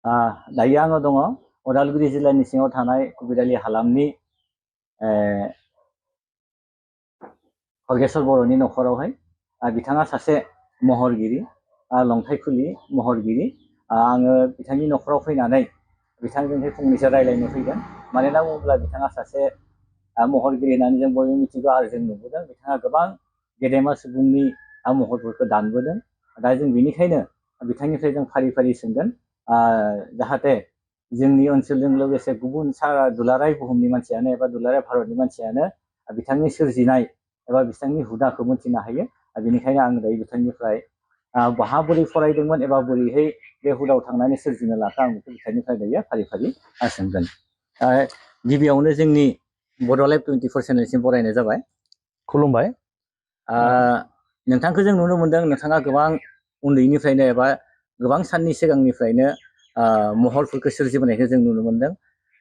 दायो आङो दङ उदालगुरि जिल्लानि सिङाव थानाय कुबिरालि हालामनि खरगेश्वर बर'नि न'खरावहाय बिथाङा सासे महरगिरि लंथाइखुलि महरगिरि आङो बिथांनि न'खराव फैनानै बिथांजोंहाय फंनैसो रायलायनो फैदों मानोना बुङोब्ला बिथाङा सासे महरगिरि होननानै जों बयबो मिथिगौ आरो जों नुबोदों बिथाङा गोबां गेदेमा सुबुंनि महरफोरखौ दानबोदों दा जों बेनिखायनो बिथांनिफ्राय जों फारि फारि सोंगोन जाहाथे जोंनि ओनसोलजों लोगोसे गुबुन सारा दुलाराय बुहुमनि मानसियानो एबा दुलाराय भारतनि मानसियानो बिथांनि सोरजिनाय एबा बिथांनि हुदाखौ मिथिनो हायो बेनिखायनो आं दायो बिथांनिफ्राय बहा बोरै फरायदोंमोन एबा बोरैहाय बे हुदायाव थांनानै सोरजिनो लाखो आं बेखौ बिथांनिफ्राय दायो फारि फारि सोंगोन गिबियावनो जोंनि बड' लाइभ 24 चेनेलसिम बरायनाय जाबाय खुलुमबाय नोंथांखौ जों नुनो मोनदों नोंथाङा गोबां उन्दैनिफ्रायनो एबा गोबां साननि सिगांनिफ्रायनो महरफोरखौ सोरजिबोनायखौ जों नुनो मोनदों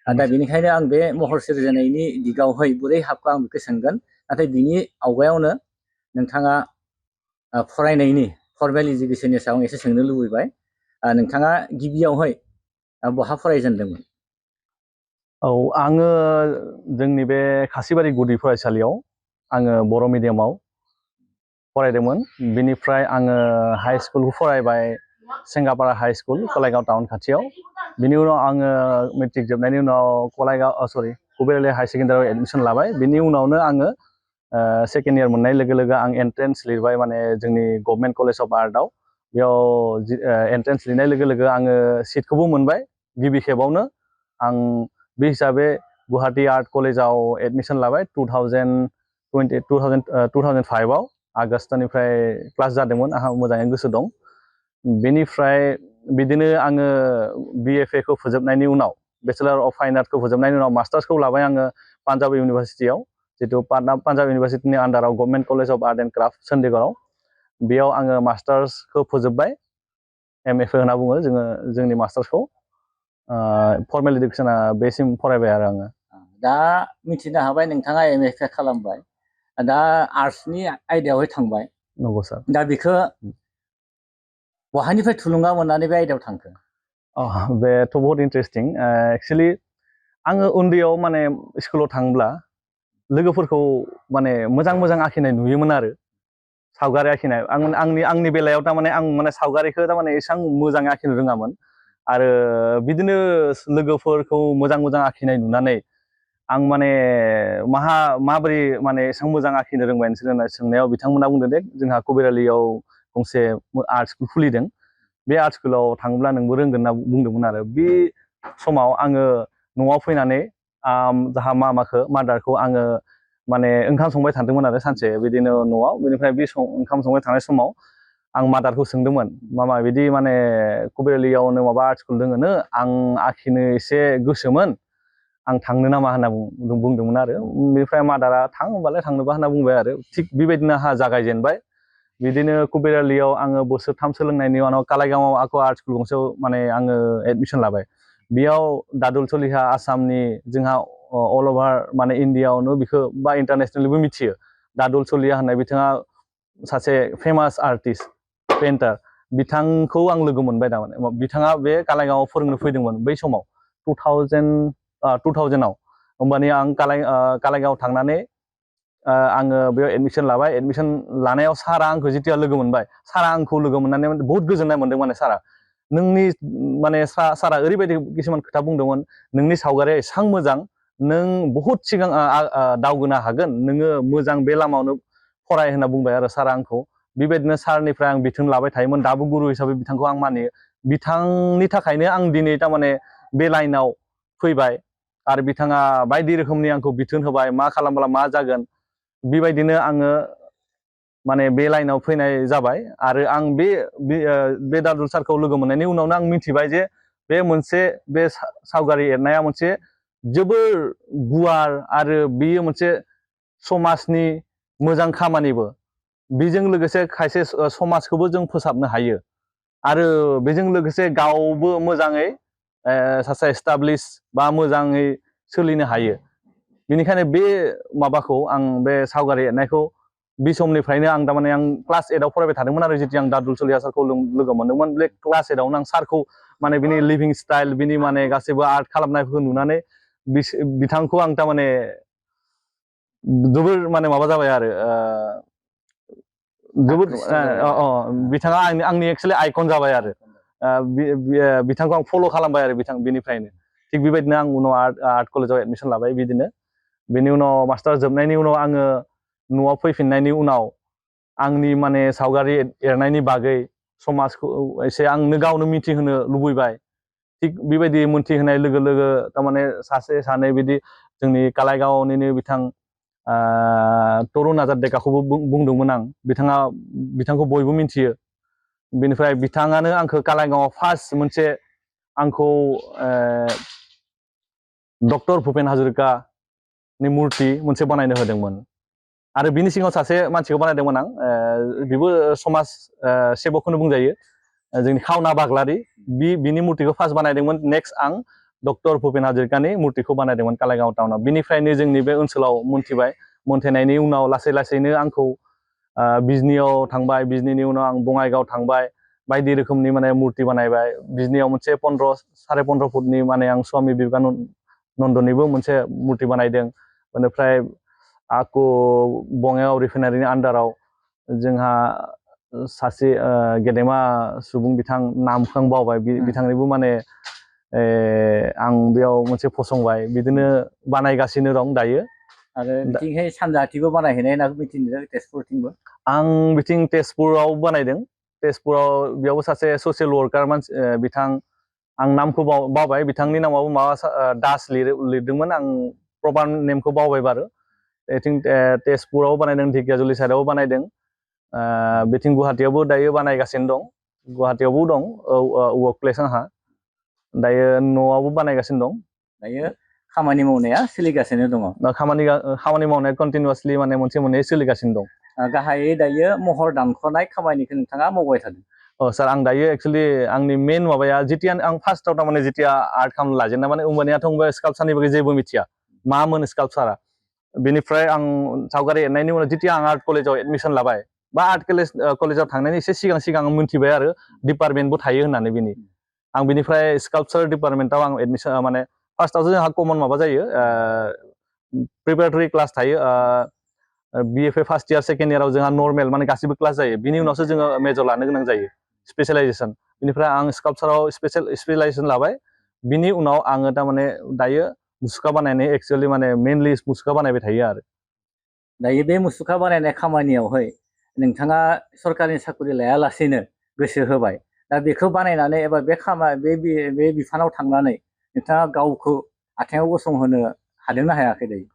दा बेनिखायनो आं बे महर सोरजिनायनि दिगावहाय बोरै हाबखौ आं बेखौ सोंगोन नाथाय बिनि आवगायावनो नोंथाङा फरायनायनि फर्मेल इडुकेसननि सायाव एसे सोंनो लुबैबाय नोंथाङा गिबियावहाय बहा फरायजेनदोंमोन? औ आङो जोंनि बे खासिबारि गुदि फरायसालियाव आङो बर' मिडियामाव फरायदोंमोन बिनिफ्राय आङो हाई स्कुलखौ फरायबाय सेंगापारा हाई स्कुल कलाइगाव टाउन खाथियाव बिनि उनाव आङो मेट्रिक जोबनायनि उनाव कुबिरालि हाई सेकेन्डारियाव एडमिसन लाबाय बिनि उनावनो आङो सेकेन्ड इयार मोननाय लोगो लोगो आं एन्ट्रेन्स लिरबाय माने जोंनि गभर्नमेन्ट कलेज अफ आर्टआव बेयाव एन्ट्रेन्स लिरनाय लोगो लोगो आङो सिटखौबो मोनबाय गिबि खेबावनो आं बे हिसाबै गुवाहाटी आर्ट कलेजाव एडमिसन लाबाय 2005आव आगस्टनिफ्राय क्लास जादोंमोन आंहा मोजाङै गोसो दं बेनिफ्राय बिदिनो आङो BFA खौ फोजोबनायनि उनाव बेचेलर अफ फाइन आर्ट्सखौ फोजोबनायनि उनाव मास्टार्सखौ लाबाय आङो पान्जाब इउनिभारसिटियाव जितु पान्जाब इउनिभारसिटिनि आन्डाराव government college of art and craft चन्डीगढ़आव बेयाव आङो मास्टार्सखौ फोजोबबाय MFA होनना बुङो जोंनि मास्टार्सखौ फर्मेल इडुकेसना बेसिम फरायबाय आरो आङो दा मिथिनो हाबाय नोंथाङा MFA खालामबाय दा आर्ट्सनि आयदायावहाय थांबाय नंगौ सार दा बेखौ बहानिफ्राय थुलुंगा मोननानै बे आयदायाव थांखो? बेथ' बहुत इन्टारेस्टिं एक्सुवेलि आङो उन्दैयाव माने स्कुलाव थांब्ला लोगोफोरखौ माने मोजां मोजां आखिनाय नुयोमोन आरो सावगारि आखिनाय आंनि बेलायाव थारमाने आं माने सावगारिखौ थारमाने एसेबां मोजाङै आखिनो रोङामोन आरो बिदिनो लोगोफोरखौ मोजां मोजां आखिनाय नुनानै आं माने माबोरै माने एसेबां मोजां आखिनो रोंबाय नोंसोर होनना सोंनायाव बिथांमोना बुंदों दे जोंहा कुबिरालियाव गंसे आर्ट स्कुल खुलिदों बे आर्ट स्कुलाव थाङोब्ला नोंबो रोंगोन होनना बुंदोंमोन आरो बे समाव आङो न'आव फैनानै जाहा मादारखौ आङो माने ओंखाम संबाय थादोंमोन आरो सानसे बिदिनो न'आव बेनिफ्राय बे ओंखाम संबाय थानाय समाव आं मादारखौ सोंदोंमोन मामा बिदि माने कुबिरालियावनो माबा आर्ट स्कुल दोङोनो आं आखिनो एसे गोसोमोन आं थांनो नामा होनना बुंदोंमोन आरो बेनिफ्राय मादारा थां होनबालाय थांनोबा होनना बुंबाय आरो थिग बेबायदिनो आंहा जागायजेनबाय बिदिनो कुबिरालियाव आङो बोसोरथाम सोलोंनायनि उनाव कालाइगावआव आर्ट स्कुल गंसेयाव माने आङो एडमिसन लाबाय बेयाव दादुल सलिहा आसामनि जोंहा अल अभार माने इण्डियाआवनो बिखौ बा इन्टारनेसनेलबो मिथियो दादुल सलिहा होननाय बिथाङा सासे फेमास आर्टिस्ट पेइन्टार बिथांखौ आं लोगो मोनबाय थारमाने बिथाङा बे कालाइगावआव फोरोंनो फैदोंमोन बै समाव 2000आव होमबानिया आं कालाइगावआव थांनानै आङो बेयाव एडमिसन लाबाय एडमिसन लानायाव सारा आंखौ जेथिया लोगो मोनबाय सारा आंखौ लोगो मोननानै बहुत गोजोननाय मोनदों माने सारा नोंनि माने सारा ओरैबायदि किसुमान खोथा बुंदोंमोन नोंनि सावगारिया एसेबां मोजां नों बहुत सिगां दावगोनो हागोन नोङो मोजां बे लामायावनो फराय होनना बुंबाय आरो सारा आंखौ बेबायदिनो सारनिफ्राय आं बिथोन लाबाय थायोमोन दाबो गुरु हिसाबै बिथांखौ आं मानियो बिथांनि थाखायनो आं दिनै थारमाने बे लाइनाव फैबाय आरो बिथाङा बायदि रोखोमनि आंखौ बिथोन होबाय मा खालामब्ला मा जागोन बेबायदिनो आङो माने बे लाइनाव फैनाय जाबाय आरो आं बे दादुल सारखौ लोगो मोननायनि उनावनो आं मिथिबाय जे बे सावगारि एरनाया मोनसे जोबोर गुवार आरो बेयो मोनसे समाजनि मोजां खामानिबो बेजों लोगोसे खायसे समाजखौबो जों फोसाबनो हायो आरो बेजों लोगोसे गावबो मोजाङै सासे एस्टाब्लिश बा मोजाङै सोलिनो हायो बेनिखायनो बे माबाखौ आं बे सावगारि एरनायखौ बे समनिफ्रायनो आं थारमाने आं क्लास 8 आव फरायबाय थादोंमोन आरो जेथिया आं दादुल सलिया सारखौ लोगो मोनदोंमोन बे क्लास 8 आवनो आं सारखौ माने बिनि लिभिं स्टाइल बिनि माने गासैबो आर्ट खालामनायफोरखौ नुनानै बिथांखौ आं थारमाने जोबोर माने माबा जाबाय आरो जोबोर बिथाङा आंनि एक्चुअलि आइकन जाबाय आरो बिथांखौ आं फल' खालामबाय आरो बिनिफ्रायनो थिग बेबायदिनो आं उनाव आर्ट कलेजाव एडमिसन लाबाय बिदिनो बेनि उनाव मास्टार जोबनायनि उनाव आङो न'आव फैफिननायनि उनाव आंनि माने सावगारि एरनायनि बागै समाजखौ एसे आंनो गावनो मिथिहोनो लुबैबाय थिग बेबायदि मोनथिहोनाय लोगो लोगो थारमाने सासे सानै बिदि जोंनि कालाइगावनिनो बिथां तरुन आजाद डेकाखौबो बुंदोंमोन आं बिथांखौ बयबो मिथियो बेनिफ्राय बिथाङानो आंखौ कालाइगावआव फार्स्ट मोनसे आंखौ डक्टर भुपेन हाजरिकानि मुर्ति मोनसे बानायनो होदोंमोन आरो बिनि सिगाङाव सासे मानसिखौ बानायदोंमोन आं बेबो समाज सेबकखौनो बुंजायो जोंनि खावना बाग्लारि बिनि मुर्तिखौ फार्स्ट बानायदोंमोन नेक्स्ट आं डक्टर भुपेन हाजरिकानि मुर्तिखौ बानायदोंमोन कालाइगाव टाउनाव बिनिफ्रायनो जोंनि बे ओनसोलाव मोनथिनायनि उनाव लासै लासैनो आंखौ बिजनियाव थांबाय बिजनिनि उनाव आं बङाइगाव थांबाय बायदि रोखोमनि माने मुर्ति बानायबाय बिजनियाव मोनसे 15 फुटनि माने आं स्वामी बिवेकानन्दनिबो मोनसे मुर्ति बानायदों बेनिफ्राय आकु बङाइगाव रिफाइनारिनि आन्दाराव जोंहा सासे गेदेमा सुबुं बिथां नामखौ आं बावबाय बिथांनिबो माने आं बेयाव मोनसे फसंबाय बिदिनो बानायगासिनो दं दायो आरो बिथिंहाय सानजाथिबो बानायहैनाय होनना मिथिदों तेजपुरथिंबो आं बिथिं तेजपुराव बानायदों तेजपुराव बेयावबो सासे ससियेल वर्कार मानसि बिथां आं नामखौ बावबाय बिथांनि नामाबो माबा दास लिरदोंमोन आं प्रपार नेमखौ बावबाय बारु बिथिं तेजपुराव बानायदों ढेकियाजुलि साइडआवबो बानायदों बिथिं गुवाहाटियावबो दायो बानायगासिनो दं गुवाहाटियावबो दं वर्क प्लेस आंहा दायो न'आवबो बानायगासिनो दं दायो खामानि मावनाया सोलिगासिनो दङ खामानि मावनाया कन्टिनिउवासलि माने मोनसे मोननै सोलिगासिनो दं गाहायै दायो महर दानख'नाय खामानिखौ नोंथाङा मावबाय थादों सार आं दायो एक्चुअलि आंनि मेन माबाया जेथिया आं फार्स्टआव थारमाने जेथिया आर्ट खालामनो लाजेनना माने होमबानियाथ' स्काल्पचारनि बागै जेबो मिथिया मामोन स्काल्पचारा बेनिफ्राय आं सावगारि एरनायनि उनाव जेथिया आं आर्ट कलेजाव एडमिसन लाबाय बा आर्ट कलेजाव थांनायनि एसे सिगां मिथिबाय आरो डिपार्टमेन्टबो थायो होननानै बिनि आं बिनिफ्राय स्काल्पचार डिपार्टमेन्टआव आं एडमिसन माने फार्स्टआव जोंहा कमन माबा जायो प्रिपारेटरि क्लास थायो BFA फार्स्ट इयार सेकेन्ड इयाराव जोंहा नर्मेल माने गासिबो क्लास जायो बिनि उनावसो जोङो मेजर लानो गोनां जायो स्पेशलाइजेसन बेनिफ्राय आं स्काल्पचाराव स्पेशलाइजेसन लाबाय बिनि उनाव आङो थारमाने दायो मुसुखा बानायनाय एक्चुअलि माने मेनलि मुसुखा बानायबाय थायो आरो दायो बे मुसुखा बानायनाय खामानियावहाय नोंथाङा सरकारनि साख्रि लायालासेनो गोसो होबाय दा बेखौ बानायनानै एबा बे बिफानाव थांनानै नोंथाङा गावखौ आथिङाव गसंहोनो हादोंना हायाखै दायो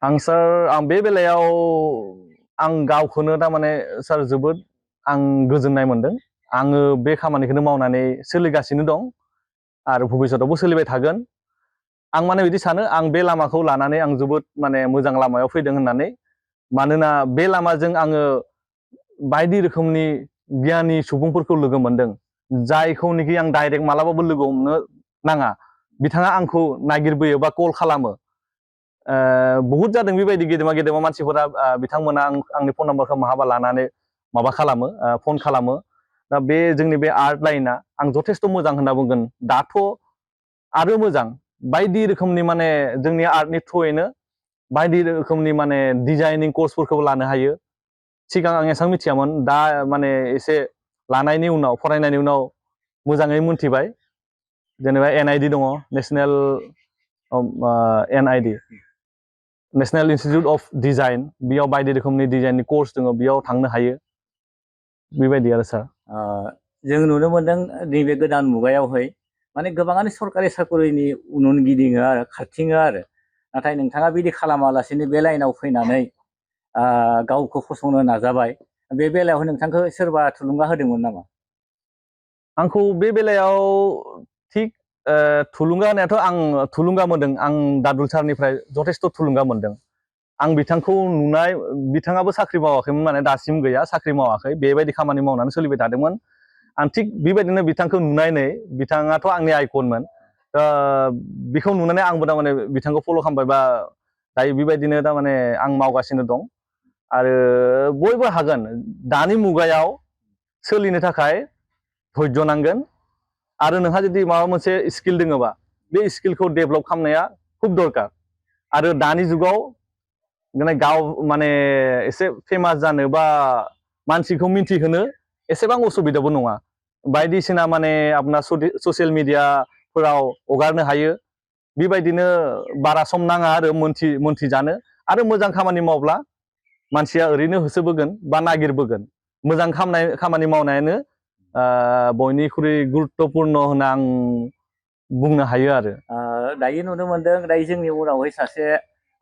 आं बे बेलायाव आं गावखौनो थारमाने सार जोबोद आं गोजोननाय मोनदों आङो बे खामानिखौनो मावनानै सोलिगासिनो दं आरो भबिष्यतावबो सोलिबाय थागोन आं माने बिदि सानो आं बे लामाखौ लानानै आं जोबोद माने मोजां लामायाव फैदों होननानै मानोना बे लामाजों आङो बायदि रोखोमनि गियानि सुबुंफोरखौ लोगो मोनदों जायखौनोखि आं डाइरेक्ट मालाबाबो लोगो हमनो नाङा बिथाङा आंखौ नागिरबोयो बा कल खालामो बहुत जादों बेबायदि गेदेमा मानसिफोरा बिथांमोना आंनि फन नाम्बारखौ माहाबा लानानै माबा खालामो फन खालामो दा बे जोंनि बे आर्ट लाइना आं जथेस्थ' मोजां होनना बुंगोन दाथ' आरो मोजां बायदि रोखोमनि माने जोंनि आर्टनि थ्रुयैनो बायदि रोखोमनि माने डिजाइनिं कर्सफोरखौबो लानो हायो सिगां आं एसेबां मिथियामोन दा माने एसे लानायनि उनाव फरायनायनि उनाव मोजाङै मोनथिबाय जेनेबा NID दङ national NID national institute of design बेयाव बायदि रोखोमनि डिजाइननि कर्स दङ बेयाव थांनो हायो बेबायदि आरो सार जों नुनो मोनदों नैबे गोदान मुगायावहाय माने गोबाङानो सरकारि साख्रिनि उन गिदिङो आरो खारथिङो आरो नाथाय नोंथाङा बिदि खालामालासिनो बे लाइनाव फैनानै गावखौ फसंनो नाजाबाय बे बेलायाव नोंथांखौ सोरबा थुलुंगा होदोंमोन नामा आंखौ बे बेलायाव थिग थुलुंगा होनायाथ' आं थुलुंगा मोनदों आं दादुल सारनिफ्राय जथेस्थ' थुलुंगा मोनदों आं बिथांखौ नुनाय बिथाङाबो साख्रि मावाखैमोन माने दासिम गैया साख्रि मावाखै बेबायदि खामानि मावनानै सोलिबाय थादोंमोन आं थिग बेबायदिनो बिथांखौ नुनानै बिथाङाथ' आंनि आइकनमोन बेखौ नुनानै आंबो थारमाने बिथांखौ फल' खालामबाय बा दायो बेबायदिनो थारमाने आं मावगासिनो दं आरो बयबो हागोन दानि मुगायाव सोलिनो थाखाय धैर्य नांगोन आरो नोंहा जुदि माबा मोनसे स्किल दोङोबा बे स्किलखौ डेभेलप खालामनाया खुब दरकार आरो दानि जुगाव गाव माने एसे फेमास जानो बा मानसिखौ मिन्थिहोनो एसेबां असुबिदाबो नङा बायदिसिना माने आपना ससियेल मिडियाफोराव हगारनो हायो बेबायदिनो बारा सम नाङा आरो मोनथिजानो आरो मोजां खामानि मावब्ला मानसिया ओरैनो होसोबोगोन बा नागिरबोगोन मोजां खामानि मावनायानो बयनिख्रुइ गुरुत्वपूर्ण होनना आं बुंनो हायो आरो दायो नुनो मोनदों दायो जोंनि उनावहाय सासे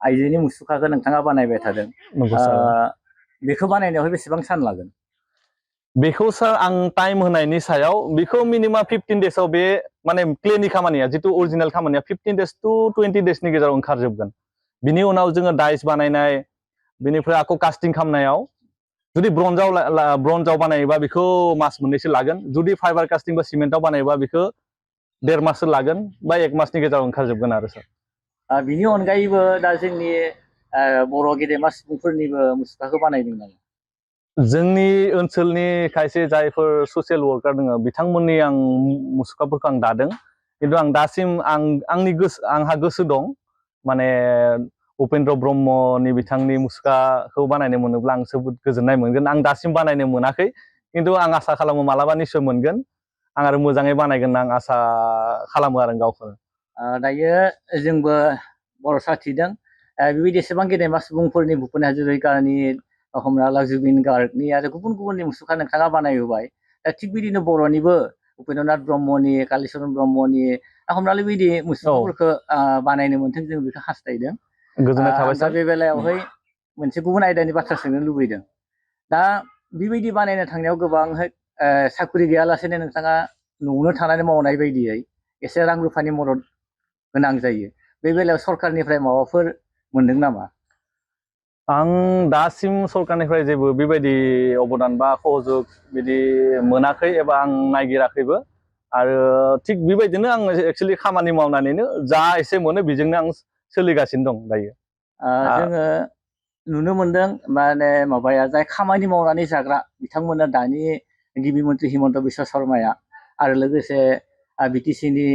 आइजोनि मुसुखाखौ नोंथाङा बानायबाय थादों बेखौ बानायनायावहाय बेसेबां सान लागोन बेखौ सार आं टाइम होनायनि सायाव बेखौ मिनिमाम 15 डेजआव बे माने क्लेनि खामानिया जितु अरिजिनेल खामानिया 15 डेज टु 20 डेजनि गेजेराव ओंखारजोबगोन बिनि उनाव जोङो डाइस बानायनाय बेनिफ्राय आको कास्टिं खालामनायाव जुदि ब्रन्जाव बानायोबा बेखौ मास मोननैसो लागोन जुदि फाइबार कास्टिं बा सिमेन्टआव बानायोबा बेखौ 1.5 माससो लागोन बा 1 मासनि गेजेराव ओंखारजोबगोन आरो सार बिनि अनगायैबो दा जोंनि बर' गेदेमा सुबुंफोरनिबो मुसुखाखौ बानायदों नामा जोंनि ओनसोलनि खायसे जायफोर ससियेल वर्कार दङ बिथांमोननि आं मुसुखाफोरखौ आं दादों खिन्थु आं दासिम आंहा गोसो दं माने उपेन्द्र ब्रह्मनि बिथांनि मुसुखाखौ बानायनो मोनोब्ला आं जोबोद गोजोननाय मोनगोन आं दासिम बानायनो मोनाखै खिन्थु आं आसा खालामो मालाबा निस्सय मोनगोन आं आरो मोजाङै बानायगोन आं आसा खालामो आरो गावखौनो दायो जोंबो बर' साथिदों बेबायदि एसेबां गेदेमा सुबुंफोरनि भुपेन हाजरिकानि हमना ला जुबिन गार्गनि आरो गुबुन गुबुननि मुसुखा नोंथाङा बानायहोबाय दा थिग बिदिनो बर'निबो उपेन्द्रनाथ ब्रह्मनि कालिचरन ब्रह्मनि हमना ला बिदि मुसुखाफोरखौ बानायनो मोन्थों जों बेखौ हास्थायदों गोजोननाय थाबाय दा सार बे बेलायावहाय मोनसे गुबुन आयदानि बाथ्रा सोंनो लुबैदों दा बेबायदि बानायनो थांनायाव गोबांहाय साख्रि गैयालासेनो नोंथाङा न'आवनो थानानै मावनाय बायदियै एसे रां रुफानि मदद गोनां जायो बे बेलायाव सरकारनिफ्राय माबाफोर मोनदों नामा आं दासिम सरकारनिफ्राय जेबो बेबायदि अबदान बा सहजुग बिदि मोनाखै एबा आं नायगिराखैबो आरो थिग बेबायदिनो आं एक्चुअलि खामानि मावनानैनो जा एसे मोनो बेजोंनो आं सोलिगासिनो दं दायो जोङो नुनो मोनदों माने माबाया जाय खामानि मावनानै जाग्रा बिथांमोना दानि गिबि मन्थ्रि हिमन्त बिश्व शर्माया आरो लोगोसे बिटिसिनि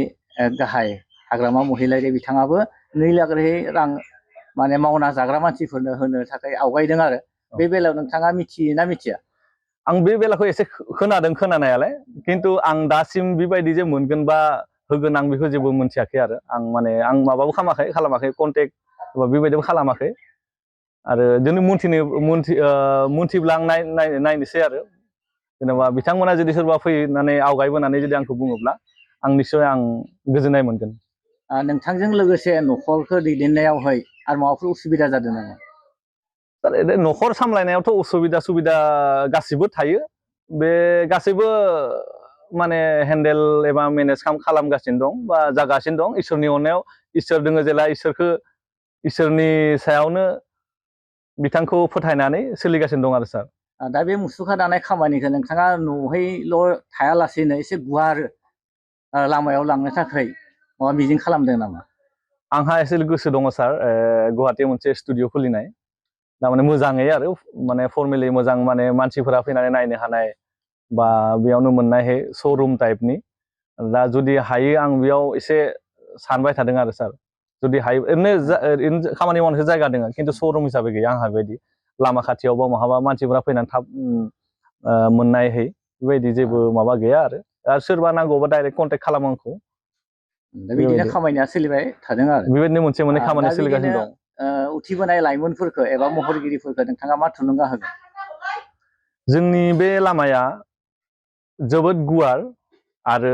गाहाय हाग्रामा महिलारि बिथाङाबो 2 लाख रां माने मावना जाग्रा मानसिफोरनो होनो थाखाय आवगायदों आरो बे बेलायाव नोंथाङा मिथियो ना मिथिया आं बे बेलाखौ एसे खोनादों खोनानायालाय खिन्थु आं दासिम बेबायदि जे मोनगोन बा होगोन आं बेखौ जेबो मोनथियाखै आरो आं माने आं माबाबो खालामाखै कन्टेक्ट एबा बेबायदिबो खालामाखै आरो जोंनो मोनथिब्ला आं नायनोसै आरो जेनेबा बिथांमोना जुदि सोरबा फैनानै आवगायबोनानै जुदि आंखौ बुङोब्ला आं निस्सय आं गोजोननाय मोनगोन नोंथांजों लोगोसे न'खरखौ दैदेननायावहाय आरो माबाफोर उसुबिदा जादों नामा न'खर सामलायनायावथ' उसुबिदा सुबिदा गासिबो थायो बे गासैबो माने हेन्डेल एबा मेनेज खालामगासिनो दं बा जागासिनो दं इसोरनि अननायाव इसोर दोङो जेला इसोरनि सायावनो बिथांखौ फोथायनानै सोलिगासिनो दं आरो सार दा बे मुसुखा दानाय खामानिखौ नोंथाङा न'हैल' थायालासेनो एसे गुवार लामायाव लांनो थाखाय माबा मिजिं खालामदों नामा आंहा एसे गोसो दङ सार गुवाहाटीयाव मोनसे स्टुडिअ खुलिनाय थारमाने मोजाङै आरो माने फर्मेलि मोजां माने मानसिफोरा फैनानै नायनो हानाय बा बेयावनो मोननाय श'रुम टाइपनि दा जुदि हायो आं बेयाव एसे सानबाय थादों आरो सार जुदि हायो ओरैनो खामानि मावनोसो जायगा दङ खिन्थु श'रुम हिसाबै गैया आंहा बेबायदि लामा खाथियाव बा महाबा मानसिफोरा फैनानै थाब मोननाय बेबायदि जेबो माबा गैया आरो सोरबा नांगौबा डाइरेक्ट कन्टेक्ट खालामो आंखौ बिदिनो खामानिया सोलिबाय थादों आरो बेबायदिनो मोनसे मोननै खामानि सोलिगासिनो दं उथिबोनाय लाइमोनफोरखौ एबा महरगिरिफोरखौ नोंथाङा मा थुलुंगा होगोन जोंनि बे लामाया जोबोद गुवार आरो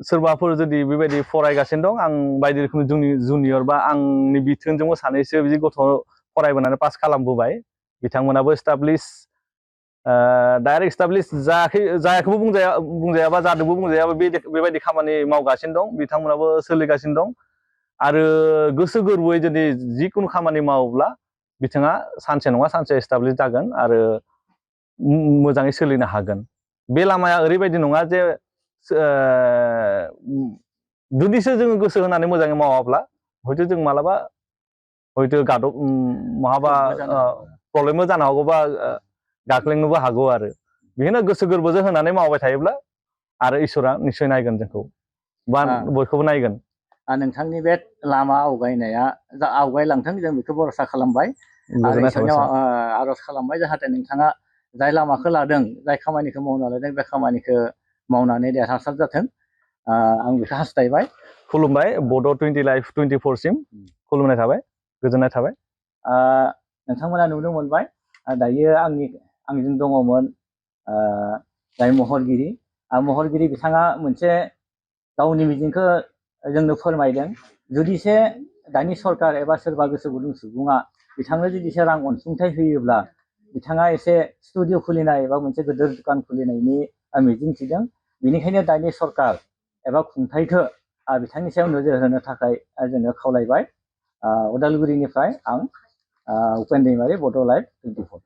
सोरबाफोर जुदि बेबायदि फरायगासिनो दं आं बायदि रोखोमनि जोंनि जुनियर बा आंनि बिथोनजोंबो सानैसो बिदि गथ' फरायबोनानै पास खालामबोबाय बिथांमोनाबो डाइरेक्ट एस्टाब्लिश जायाखैबो बुंजायाबा जादोंबो बुंजायाबा बेबायदि खामानि मावगासिनो दं बिथांमोनाबो सोलिगासिनो दं आरो गोसो गोरबोयै जुदि जिखुनु खामानि मावोब्ला बिथाङा सानसे नङा सानसे एस्टाब्लिश जागोन आरो मोजाङै सोलिनो हागोन बे लामाया ओरैबायदि नङा जे जुदिसो जोङो गोसो होनानै मोजाङै मावाब्ला हयथ' जों मालाबा हयथ' महाबा प्रब्लेमबो जानो हागौ बा गाख्लेंनोबो हागौ आरो बेखौनो गोसो गोरबोजों होनानै मावबाय थायोब्ला आरो इसोरा निस्सय नायगोन जोंखौ बा बयखौबो नायगोन। नोंथांनि बे लामा आवगायनाया आवगायलांथों जों बेखौ भरसा खालामबाय आरो गोजोननाय थाबाय इसोरनियाव सार। आर'ज खालामबाय जाहाथे नोंथाङा जाय लामाखौ लादों जाय खामानिखौ मावनो लादों बे खामानिखौ मावनानै देरहासार जाथों आं बेखौ हास्थायबाय। खुलुमबाय बड' 20 लाइफ 24 सिम खुलुमनाय थाबाय गोजोननाय थाबाय। नोंथांमोना नुनो मोनबाय दायो आंजों दङमोन जाय महरगिरि बिथाङा मोनसे गावनि मिजिंखौ जोंनो फोरमायदों जुदिसे दानि सरकार एबा सोरबा गोसो गुदुं सुबुङा बिथांनो जुदिसे रां अनसुंथाइ होयोब्ला बिथाङा एसे स्टुडिअ खुलिनाय एबा मोनसे गिदिर दुखान खुलिनायनि मिजिं थिदों। बेनिखायनो दानि सरकार एबा खुंथायखौ बिथांनि सायाव नोजोर होनो थाखाय जोङो खावलायबाय। उदालगुरिनिफ्राय आं उपेन दैमारि बड' लाइफ 24।